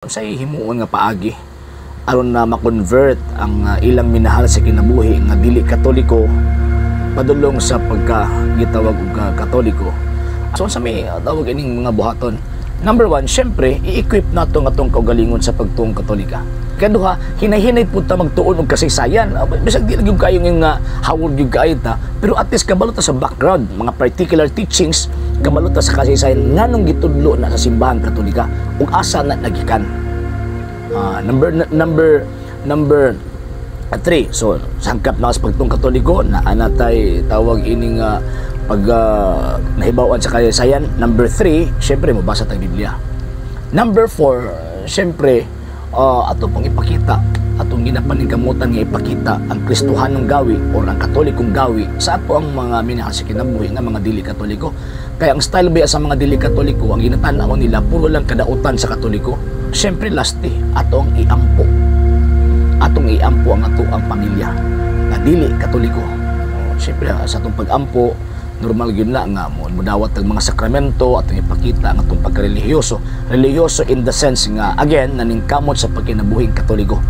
Unsay himuon nga paagi aron na ma-convert ang ilang minahal sa kinabuhi nga dili Katoliko padulong sa pagka gitawag og Katoliko? So unsa may tawag ining mga buhaton? Number one, syempre, i-equip nato nga atong kaugalingon sa pagtuong Katolika. Kaduha, hinay-hinay pud ta magtuon og kasaysayan. Bisag di lang gyud kayo nga hawod gyud kaayo ta, pero at least kabalo ta sa background, mga particular teachings, kabalo ta sa kasaysayan nganong gitudlo na sa Simbahan Katolika ug asa na nagikan. Number number number three. So, sangkap na sa pagtuong Katoliko na anatay tawag ining pag nahibaw-an sa kasaysayan. Number three, syempre mobasa tag Biblia. Number four, syempre ato pong ipakita, atong ginapaningkamutan nga ipakita ang Kristohanong gawi or ang Katolikong gawi sa ato ang mga minahal sa kinabuhi nga mga dili Katoliko. Kaya ang style ba sa mga dili Katoliko, ang ginatan-aw nila puro lang kadautan sa Katoliko. Syempre, lastly, ato ang iampo. Atong iampo ang ato ang pamilya nga dili Katoliko. Syempre, sa atong pag-ampo, normal gyud na nga mo mudawat ang mga sakramento, atong ipakita ang atong pagkarelihiyoso. Relihiyoso in the sense nga, again, naningkamot sa pagkinabuhing Katoliko.